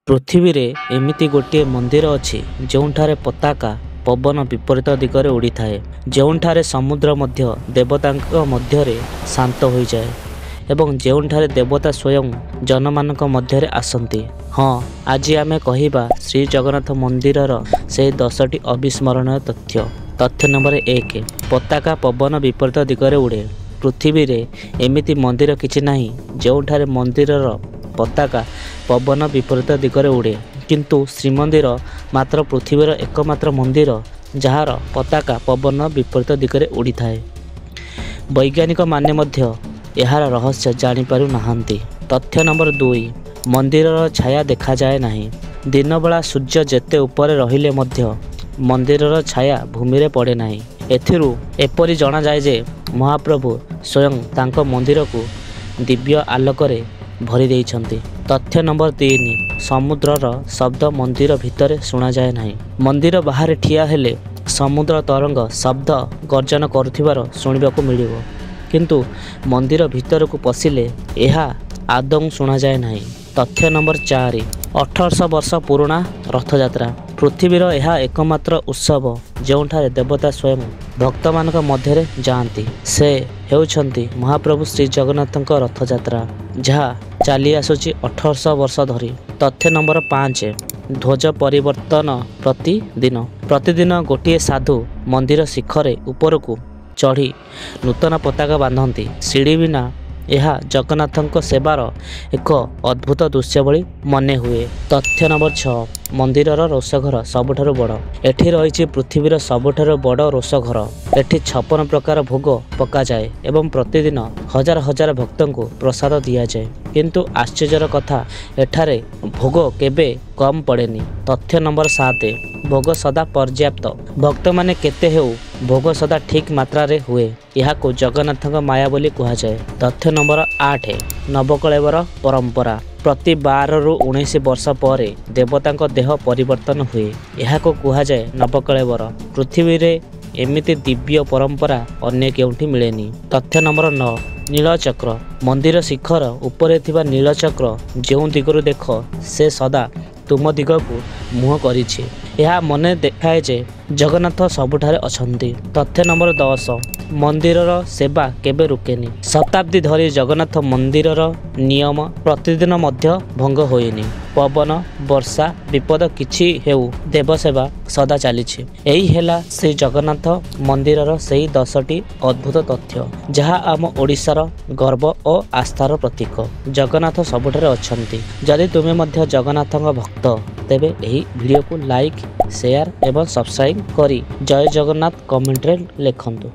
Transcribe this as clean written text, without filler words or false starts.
ପୃଥିବୀରେ ଏମିତି ଗୋଟିଏ ମନ୍ଦିର ଅଛି ଯେଉଁଠାରେ ପତାକା ପବନ ବିପରୀତ ଦିଗରେ ଉଡ଼ିଥାଏ, ଯେଉଁଠାରେ ସମୁଦ୍ର ମଧ୍ୟ ଦେବତାଙ୍କ ମଧ୍ୟରେ ଶାନ୍ତ ହୋଇଯାଏ ଏବଂ ଯେଉଁଠାରେ ଦେବତା ସ୍ୱୟଂ ଜନମାନଙ୍କ ମଧ୍ୟରେ ଆସନ୍ତି। ହଁ, ଆଜି ଆମେ କହିବା ଶ୍ରୀଜଗନ୍ନାଥ ମନ୍ଦିରର ସେହି 10ଟି ଅବିସ୍ମରଣୀୟ ତଥ୍ୟ। ତଥ୍ୟ ନମ୍ବର 1, ପତାକା ପବନ ବିପରୀତ ଦିଗରେ ଉଡ଼େ। ପୃଥିବୀରେ ଏମିତି ମନ୍ଦିର କିଛି ନାହିଁ ଯେଉଁଠାରେ ମନ୍ଦିରର ପତାକା ପବନ ବିପରୀତ ଦିଗରେ ଉଡ଼େ, କିନ୍ତୁ ଶ୍ରୀମନ୍ଦିର ମାତ୍ର ପୃଥିବୀର ଏକମାତ୍ର ମନ୍ଦିର ଯାହାର ପତାକା ପବନ ବିପରୀତ ଦିଗରେ ଉଡ଼ିଥାଏ। ବୈଜ୍ଞାନିକମାନେ ମଧ୍ୟ ଏହାର ରହସ୍ୟ ଜାଣିପାରୁ ନାହାନ୍ତି। ତଥ୍ୟ ନମ୍ବର 2, ମନ୍ଦିରର ଛାୟା ଦେଖାଯାଏ ନାହିଁ। ଦିନବେଳା ସୂର୍ଯ୍ୟ ଯେତେ ଉପରେ ରହିଲେ ମଧ୍ୟ ମନ୍ଦିରର ଛାୟା ଭୂମିରେ ପଡ଼େ ନାହିଁ। ଏଥିରୁ ଏପରି ଜଣାଯାଏ ଯେ ମହାପ୍ରଭୁ ସ୍ୱୟଂ ତାଙ୍କ ମନ୍ଦିରକୁ ଦିବ୍ୟ ଆଲୋକରେ ଭରି ଦେଇଛନ୍ତି। ତଥ୍ୟ ନମ୍ବର 3, ସମୁଦ୍ରର ଶବ୍ଦ ମନ୍ଦିର ଭିତରେ ଶୁଣାଯାଏ ନାହିଁ। ମନ୍ଦିର ବାହାରେ ଠିଆ ହେଲେ ସମୁଦ୍ର ତରଙ୍ଗ ଶବ୍ଦ ଗର୍ଜନ କରୁଥିବାର ଶୁଣିବାକୁ ମିଳିବ, କିନ୍ତୁ ମନ୍ଦିର ଭିତରକୁ ପଶିଲେ ଏହା ଆଦୌ ଶୁଣାଯାଏ ନାହିଁ। ତଥ୍ୟ ନମ୍ବର 4, 1800 ବର୍ଷ ପୁରୁଣା ରଥଯାତ୍ରା। ପୃଥିବୀର ଏହା ଏକମାତ୍ର ଉତ୍ସବ ଯେଉଁଠାରେ ଦେବତା ସ୍ୱୟଂ ଭକ୍ତମାନଙ୍କ ମଧ୍ୟରେ ଯାଆନ୍ତି। ସେ ହେଉଛନ୍ତି ମହାପ୍ରଭୁ ଶ୍ରୀଜଗନ୍ନାଥଙ୍କ ରଥଯାତ୍ରା, ଯାହା ଚାଲିଆସୁଛି 1800 ବର୍ଷ ଧରି। ତଥ୍ୟ ନମ୍ବର 5, ଧ୍ୱଜ ପରିବର୍ତ୍ତନ ପ୍ରତିଦିନ। ପ୍ରତିଦିନ ଗୋଟିଏ ସାଧୁ ମନ୍ଦିର ଶିଖରେ ଉପରକୁ ଚଢ଼ି ନୂତନ ପତାକା ବାନ୍ଧନ୍ତି। ସିଡ଼ି ବିନା ଏହା ଜଗନ୍ନାଥଙ୍କ ସେବାର ଏକ ଅଦ୍ଭୁତ ଦୃଶ୍ୟ ଭଳି ମନେ ହୁଏ। ତଥ୍ୟ ନମ୍ବର 6, ମନ୍ଦିରର ରୋଷଘର ସବୁଠାରୁ ବଡ଼। ଏଠି ରହିଛି ପୃଥିବୀର ସବୁଠାରୁ ବଡ଼ ରୋଷଘର। ଏଠି 56 ପ୍ରକାର ଭୋଗ ପକାଯାଏ ଏବଂ ପ୍ରତିଦିନ ହଜାର ହଜାର ଭକ୍ତଙ୍କୁ ପ୍ରସାଦ ଦିଆଯାଏ। କିନ୍ତୁ ଆଶ୍ଚର୍ଯ୍ୟର କଥା, ଏଠାରେ ଭୋଗ କେବେ କମ୍ ପଡ଼େନି। ତଥ୍ୟ ନମ୍ବର 7, ଭୋଗ ସଦା ପର୍ଯ୍ୟାପ୍ତ। ଭକ୍ତମାନେ କେତେ ହେଉ ଭୋଗ ସଦା ଠିକ୍ ମାତ୍ରାରେ ହୁଏ। ଏହାକୁ ଜଗନ୍ନାଥଙ୍କ ମାୟା ବୋଲି କୁହାଯାଏ। ତଥ୍ୟ ନମ୍ବର 8, ନବକଳେବର ପରମ୍ପରା। ପ୍ରତି 12ରୁ 19 ବର୍ଷ ପରେ ଦେବତାଙ୍କ ଦେହ ପରିବର୍ତ୍ତନ ହୁଏ। ଏହାକୁ କୁହାଯାଏ ନବକଳେବର। ପୃଥିବୀରେ ଏମିତି ଦିବ୍ୟ ପରମ୍ପରା ଅନ୍ୟ କେଉଁଠି ମିଳେନି। ତଥ୍ୟ ନମ୍ବର 9, ନୀଳଚକ୍ର। ମନ୍ଦିର ଶିଖର ଉପରେ ଥିବା ନୀଳଚକ୍ର ଯେଉଁ ଦିଗରୁ ଦେଖ ସେ ସଦା ତୁମ ଦିଗକୁ ମୁହଁ କରିଛି। ଏହା ମନେ ଦେଖାଏ ଯେ ଜଗନ୍ନାଥ ସବୁଠାରେ ଅଛନ୍ତି। ତଥ୍ୟ ନମ୍ବର 10, ମନ୍ଦିରର ସେବା କେବେ ରୁକେନି। ଶତାବ୍ଦୀ ଧରି ଜଗନ୍ନାଥ ମନ୍ଦିରର ନିୟମ ପ୍ରତିଦିନ ମଧ୍ୟ ଭଙ୍ଗ ହୋଇନି। ପବନ, ବର୍ଷା, ବିପଦ କିଛି ହେଉ ଦେବସେବା ସଦା ଚାଲିଛି। ଏହି ହେଲା ଶ୍ରୀ ଜଗନ୍ନାଥ ମନ୍ଦିରର ସେହି 10ଟି ଅଦ୍ଭୁତ ତଥ୍ୟ, ଯାହା ଆମ ଓଡ଼ିଶାର ଗର୍ବ ଓ ଆସ୍ଥାର ପ୍ରତୀକ। ଜଗନ୍ନାଥ ସବୁଠାରେ ଅଛନ୍ତି। ଯଦି ତୁମେ ମଧ୍ୟ ଜଗନ୍ନାଥଙ୍କ ଭକ୍ତ, ତେବେ ଏହି ଭିଡ଼ିଓକୁ ଲାଇକ୍, ସେୟାର ଏବଂ ସବସ୍କ୍ରାଇବ୍ କରି ଜୟ ଜଗନ୍ନାଥ କମେଣ୍ଟରେ ଲେଖନ୍ତୁ।